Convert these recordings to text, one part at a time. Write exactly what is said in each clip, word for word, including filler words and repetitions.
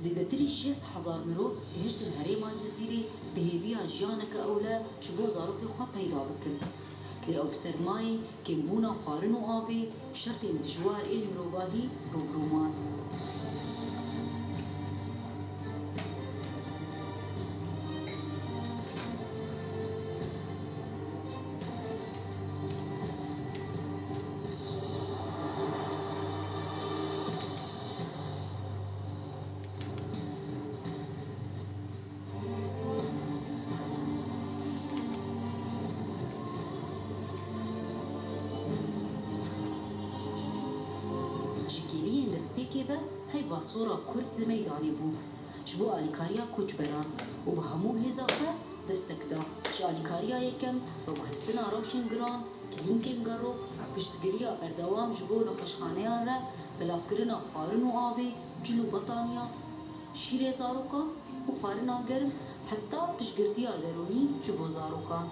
Zêdetirî şêst hezar mirov gihiştin herêma Cizîrê bi hêviya jiyaneke ewle ji bo zarokên xwe peyda bikin. Lê ew bi sermayê kêmbûna xwarin û avê û şertên dijwar ên mirovahî rûbirû man. Ji kêliyên destpêkê ve heyva sor a Kurd li meydanê bû. Ji bo alîkariya koçberan û bi hemû hêza xwe destek da. Ji alîkariya yekem, veguhestina rewşên giran, klînkên gerok, piştgiriya berdewam ji bo nexweşxaneyan re, belavkirina xwarin û avê, cil û betaniyan, şîrê zarokan û xwarina germ, heta piştgirtiya derûnî ji bo zarokan.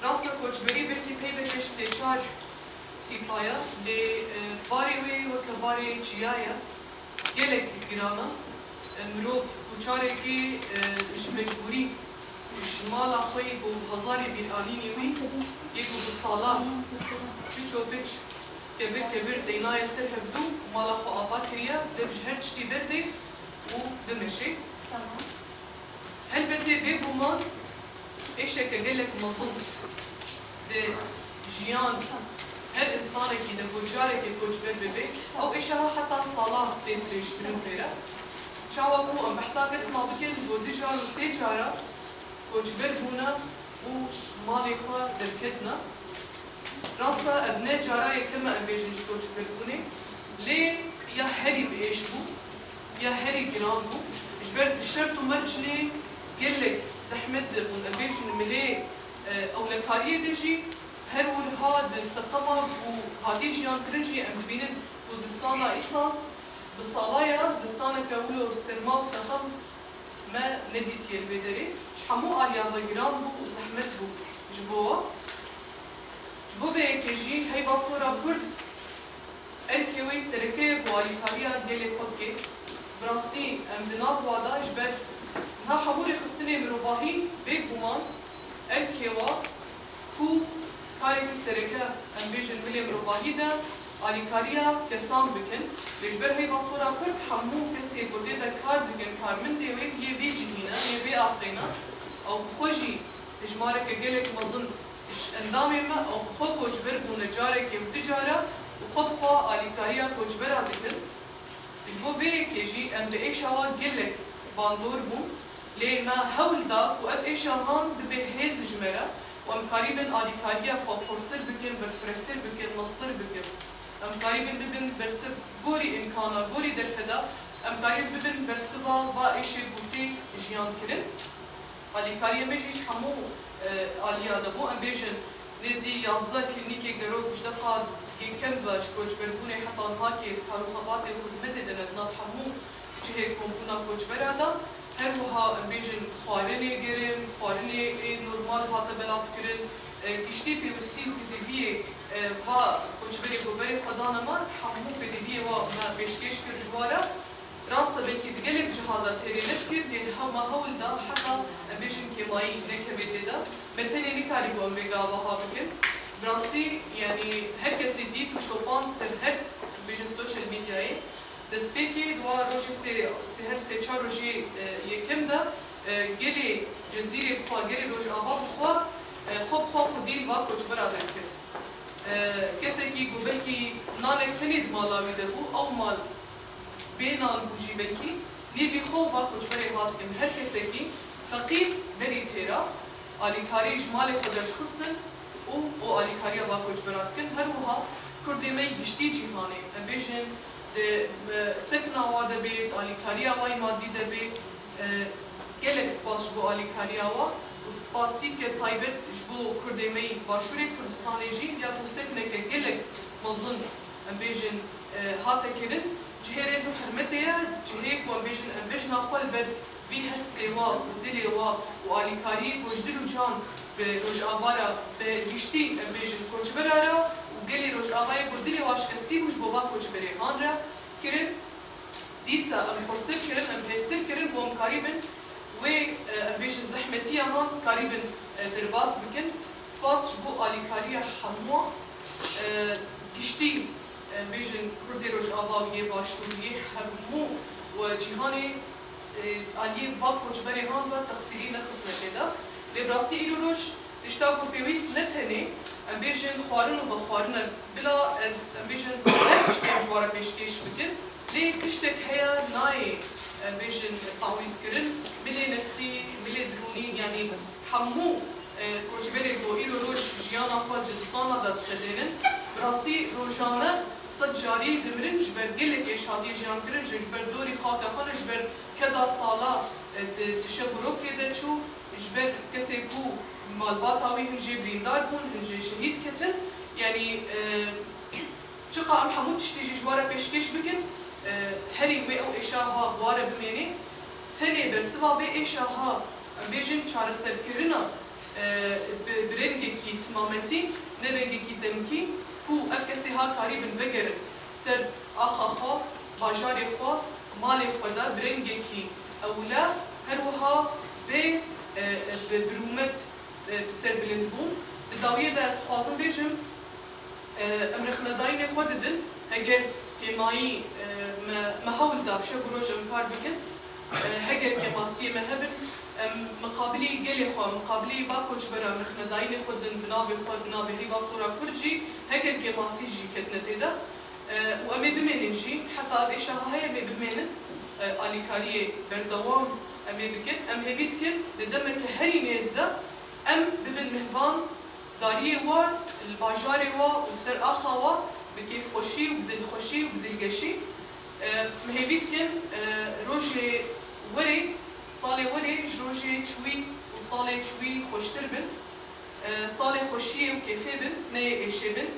Rast e, koçberî belkî peyvekê ji sê çar tîpa ye, lê, e, barê wê weke barê çiya ye. Gelek giran e. E, mirov û çarekî, e, ji mecbûrî ji mala xwe yê ku hezarê bîranînê wî yê ku bi salan piç û piç, kevir kevir deynaye ser hevdû, mala xwe ava kiriye, dev ji her tiştî berdê û bimeşê. Helbetê bêguman êşeke gelek mezin di jiyan her însanekî de ku careke koçber bibe, ew êşa ha heta salan tê dirêjkirin pê re. Çawa ku em behsa kesna bikin ku du car û sê cara koçber bûne û ji malê xwe derketine. Rast e, ev ne cara yekem e em bêjin ji koçberbûnê, lê ya herî bi êş bû, ya herî giran bû. Ji ber di şert û mercê gelek zehmet de bûn, em bêjin milê, e, ewlekariyê de jî, her wiha di seqema ku hatî jiyan kirin jî em dibînin ku zistana îsal bi sala ya zistaneke wilo serma û sexem me nedîtiye li vê derê. Ji hemû aliyan ve giran bû û zehmet bû ji bo we. Ji bo vê yekê jî heyva sora Kurd erkê wê sereke ye ku alîkariya gelê xwe bike. Bi rastî em di nav wa de ji ber niha hemû rêxistinê mirovahî bêguman erkê wa ku karekî sereke, em bêjin milê mirovahî de alîkariya kesan bikin. Lê ji ber heyva sora Kurd hemû kesê ku tê de kar dikin, karmendê wê yê vê cihî ne, yê vê axê ne. Ew bi xwe jî hejmareke gelek mezin ji endamên me, ew bi xwe koçber bûne carekê û du cara û xwe bi xwe alîkariya koçbera dikin. Ji bo vê yekê jî em bi êşa wan gelek bandor bûn, lê me hewl da ku ev êşa han bibe hêz ji me re û em karîbin alîkariya xwe xurtir bikin, berfirehtir bikin, mestir bikin. Em karîbin bibin bersiv gorî îmkana, gorî derfeda, em karîbin bibin bersiva va êşê ku tê jiyan kirin. Alîkariya me jî ji hemû, e, aliya de bû. Em bêjin nêzî yazdeh klînîkê gerok ji deqa yekem ve ji koçberbûnê heta niha kê di kar û xebatê xizmetê de ne di nav hemû cihê kombûna koçbera de. Her wiha em bêjin xwarinê germ, xwarinê ê normal hate belavkirin, e, giştî pêwistî pêdiviyê, e, va koçberê ku berê xwe dane me, hemû pêdiviyê wa me pêşkêş kir ji wa re. Rast e, belkî di gelek ciha de têrê nedikir, lê hema hewl da heta, em bêjin, kêmayî nekeve tê de. Me tenê nikarîbû em vê gava ha bikin. Bi rastî, yanî her kesê dî ku şopand ser her, bêjin, social medyayê. Destpêkê di wa rojê sê, sê her sê çar rojê, e, yekem de, e, gelê Cezîrê bi xwe, gelê Rojava bi xwe, e, xwe bi xwe xwedî li va koçbera derket. E, kesekî ku belkî nanek tenê di mala wî de bû, ew mal bê nan bû jî belkî, nîvî xwe û va koçberê hat dikin. Her kesekî feqîr berî têra alîkarî ji malê xwe derdixistin û, û alîkariya va koçbera dikin. Her wiha Kurdê me yê giştî cîhanê, em bêjin, Di sekna wa de bê, di alîkariya wa yî madî de bê, e, gelek spas ji bo alîkariya wa û spasîke taybet ji bo Kurdê me yî Başûrê Kurdistanê jî ya ku sekneke gelek mezin, em bêjin, e, hate kirin, cihê rêz û hurmetê ye, cihê ku em bêjin em bejna xwe li ber vî hestê wa û dilê wa û alîkariyê ku ji dil û can bi Rojava re, bi giştî em bêjin koçbera re û gelê Rojavayê ku dilê wa şikestî bû ji bo va koçberê han re kirin. Dîsa em xurtir kirin, em hêstir kirin ku em karîbin wê, e, em bêjin zehmetiya han karîbin, e, derbas bikin. Spas ji bo alîkariya hemû, e, giştî, e, bêjin Kurdê Rojava û yê Başûr, yê hemû we cîhanê, e, aliyê va koçberê han ve texsîrî nexistine tê de. Lê bi rastî îro roj tişta ku pêwîst ne tenê, em bêjin xwarin û vexwarin e. Bila ez, em bêjin, her tiştê em ji we re pêşkêş bikin. Lê tiştek heye nayê, em bêjin, tawîzkirin. Milê nesî, milê dirûnî, yanî hemû, e, koçberê ku îro roj jiyana xwe dibistana de diqedênin, bi rastî rojane sed carî dimirin, ji ber gelek êş hatiye jiyankirin, ji ber dorî xaka xwe ne, ji ber keda sala, e, di tişe gurokê de çû, ji ber kesê ku malbata wî hin jê birîndar bûn, hin jê şehîd ketin. Yanî, e, çiqa em hemû tiştî jî ji we re pêşkêş bikin, e, herî wê ew êşa ha bi we re bimênê. Tenê bersiva vê êşa ha, em bêjin çareserkirina, e, bi, bi rengekî timametî, ne rengekî demkî, ku ev kesê ha karîbin vegerin ser axa xwe, bajarê xwe, malê xwe de bi rengekî ewle, her wiha bê, e, bi, bi rûmet, e, bi ser bilind bûn. Di dawiyê de ez dixwazim bêjim, e, em rexnedayînê xwe didin, heger kêmayî, e, me, me hewl da bi şev û roj em kar bikin, e, heger kêmasiyê me hebin, em miqabilî gelê xwe, miqabilî va koçbera em rexnedayînê xwe didin, bi navê xwe, bi navê Heyva Sora Kurd jî, heger kêmasî jî ketine tê de, e, û em ê bimênin jî, heta ev êşa ha heye em ê bimênin, e, alîkariyê berdewam em ê bikin. Em hêvî dikin, di demeke herî nêz de em bibin mihvan dariyê we, li bajarê we û li ser axa we bi kêfxweşî û bi dilxweşî û bi dilgeşî. E, em hêvî dikin, e, rojê werê, salê werê ji rojê çûyî û salê çûyî xweştir bin. E, salê xweşiyê û kêfê bin, ne yê êşê bin.